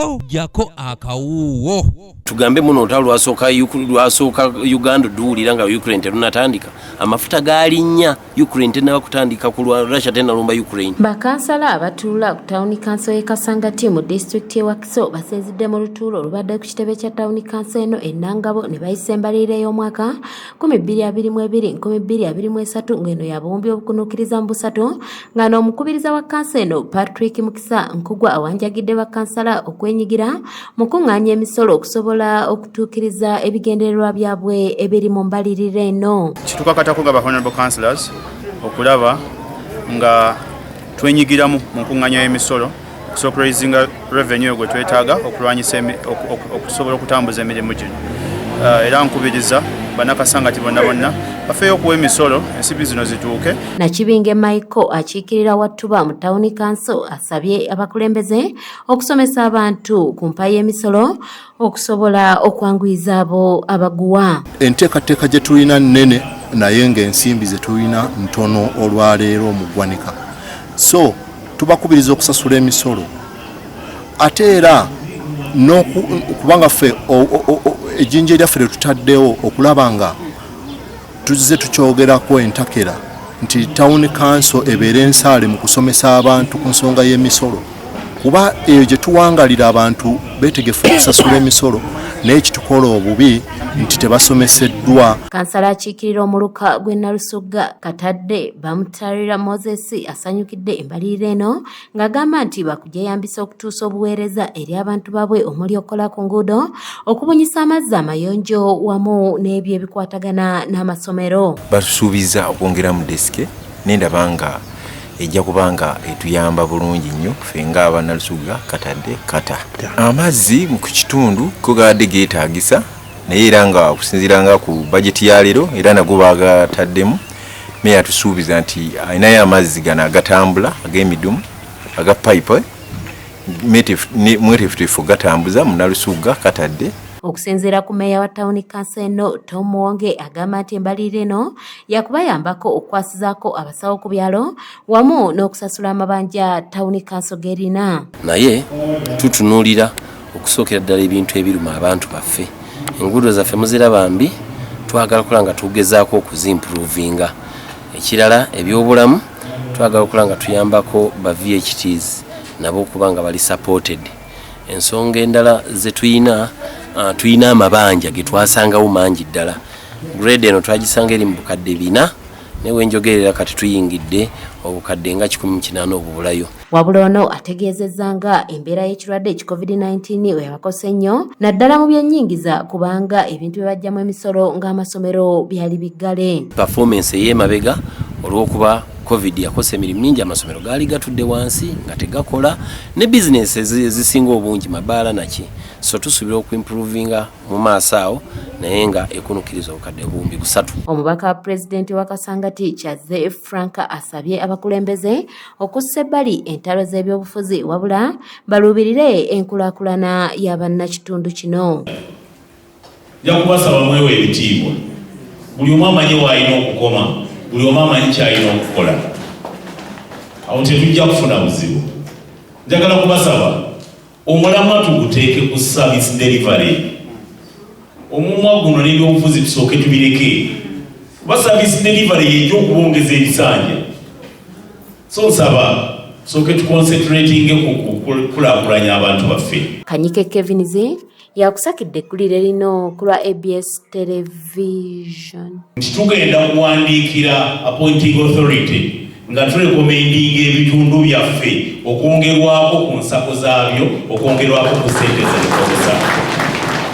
Po jako akawuuwo. Tugambe muno olutalo lwasooka lwasooka Uganda oduwulira nga Ukraine terunatandika, amafuta galinnya Ukraine tenaba kutandika kulwa Russia tenalumba Ukraine. Bakansala abatuula ku tawuni kanso y'e Kasangati mu disitulikiti y'e Wakiso basinzidde mu lutuulo olubadde ku kitebe kya tawuni kanso eno e Nangabo ne bayisa embalirira ey'omwaka 2022 2023, ng'eno ya buwumbi obukunuukiriza mu busatu, nga n'omukubiriza wa kanso eno Patrick Mukisa Nkugwa awanjagidde bakansala okwenyigira mu kuŋŋaanya emisolo okusobola okutuukiriza ebigendererwa byabwe ebiri mu mbalirira eno. Kitukakatako nga ba honorable councillors okulaba nga twenyigiramu mu nkuŋŋaanya y'emisolo okusobola okuraisinga revenue gwe twetaaga okulwanyisa okusobola okutambuza emirimu gino. Era nkubiriza Bannakasangati bonna bonna bafeeyo okuwa emisolo, ensimbi zino zituuke. Nakibinge Michael akiikirira Wattuba mu tawuni kanso asabye abakulembeze okusomesa abantu ku mpa y'emisolo okusobola okwanguyiza abo abaguwa. Enteekateeka gye tulina nnene, naye ng'ensimbi ze tulina ntono olwaleero mu ggwanika, so tubakubiriza okusasula emisolo, ate era kubanga ffe ejjinja eryaffe lye tutaddewo okulaba nga tuzze tukyogerako entakera nti town council ebeere ensaale mu kusomesa abantu ku nsonga y'emisolo, kuba eyo gye tuwangalira abantu beetegefu okusasula emisolo, naye kitukola obubi nti tebasomeseddwa. Kansala akiikirira omuluka gw'e Nalusugga Katadde Bamutarira Moses asanyukidde embalirira eno ng'agamba nti bakugyeyambisa okutuusa obuweereza eri abantu baabwe, omuli okukola ku nguudo, okubunyisa amazzi amayonjo wamu n'ebyo ebikwatagana n'amasomero. Batusuubiza okwongeramu desike, nendaba nga ejja kuba nga etuyamba bulungi nnyo ffe nga Abannalusuga Katadde Kata. Amazzi ku kitundu ko gabadde geetaagisa, naye era nga okusinziira nga ku bajeti ya leero era nago bagataddemu. Meya atusuubiza nti alinayo amazzi gano agatambula ag'emidumu aga pipe, mweteefuteefu gatambuza mu Nalusugga Katadde. Okusinziira ku meeya wa tawuni kanso eno Tom Muwonge, agamba nti embalirira eno yakubayambako okukwasizaako abasawo ku byalo wamu n'okusasula amabanja tawuni kanso gerina. Naye tutunuulira okusookera ddala ebintu ebiruma abantu baffe. Enguudo zaffe muziraba mbi, twagala kola nga tugezaako okuzimprovinga. Ekirala, ebyobulamu, twagala okukola nga tuyambako ba VHTs nabo okuba nga bali supported. Ensonga endala zetuyina, tuyina amabanja getwasangawo mangi ddala. Grade eno twagisanga eri mu bukadde 400, naye wenjogerera kati tuyingidde obukadde nga 180 obubulayo. Wabula ono ategeezezza nga embeera y'ekirwadde eki COVID-19 weyabakosa ennyo naddala mu byennyingiza, kubanga ebintu bye bajjamu emisolo ng'amasomero byali biggale. Performance ey'emabega, olw'okuba COVID yakosa emirimu mingi, amasomero gaali gatudde wansi nga tegakola, ne bizinesi ezisinga obungi, mabaala naki, so tusuubira okuimprovinga mu maaso awo, naye nga ekunukiriza obukadde 3000. Omubaka wa pulezidenti wa Kasangati Kyaze Frank asabye abakulembeze okussa ebbali entalo z'ebyobufuzi, wabula baluubirire enkulaakulana y'abannakitundu kino. Nja kubasaba mwewe ebitiibwa, buli omu amanyi w'alina okukoma, buli omu amanyi ky'alina okukola, awo tetujja kufuna buzibu. Njagala kubasaba omulamwa tuguteeke ku service delivery. Omumwa guno n'ebyobufuzi tusooke tubireke, kuba service delivery yejja okubongeza ebisanja. So nsaba tusooke tuconcentratinge ku kukulaakulanya abantu baffe. Kanyike Kevin Z yakusakidde eggulire lino ku lwa ABS Television. Nti tugenda kuwandiikira appointing authority nga turecommendinga ebitundu byaffe okwongerwako ku nsako zaabyo, okwongerwako ku ssente zebikozesa.